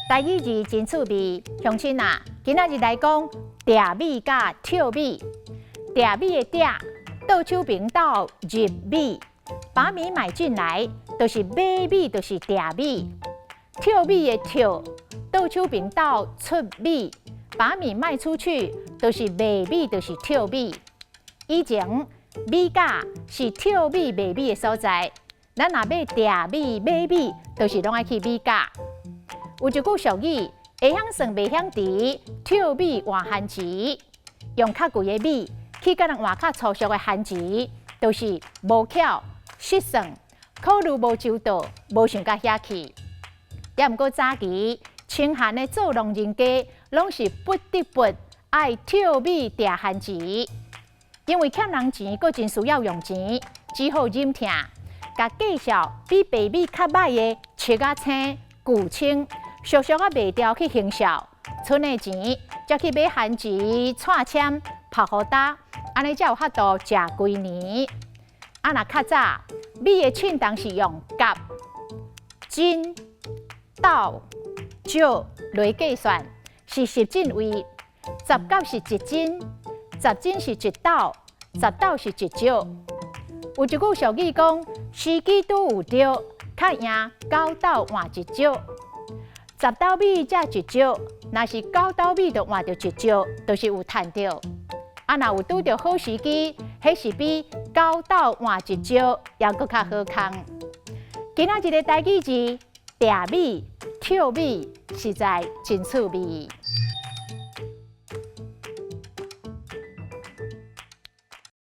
台語字真趣味，鄉親啊，今仔日來講埕米佮跳米。埕米的埕，倒手邊斗入米，把米買進來，就是買米，就是埕米。跳米的跳，倒手邊斗出米，把米賣出去，就是賣米，就是跳米。以前米價是跳米賣米的所在，咱若欲埕米買米，就是攏愛去米價。有一句俗語，會曉算袂曉除，跳米換番薯，用較貴的米去共人換較粗俗的番薯，就是無巧失算，考慮無周到，無想甲遐去。也毋過早期清寒的做農人家，攏是不得不愛跳米埕番薯，因為欠人錢，閣真需要用錢，只好忍疼，共價數比白米較䆀的粟仔青、舊青，俗俗仔賣掉去行銷，賰的錢才去買番薯、蔡籤、曝予焦，按呢才有法度食規年。啊，若較早米的稱重是用甲、斤、斗、石來計算，是十進位，10甲是1斤，10斤是1斗，10斗是1石。有一句俗語講：時機拄有著，較贏9斗換1石。10斗米才1石，若是9斗米就換著一石，就是有趁著。啊，若有拄著好時機，彼是比9斗換一石猶閣較好康。今仔日的台語字，埕米、跳米，實在真趣味。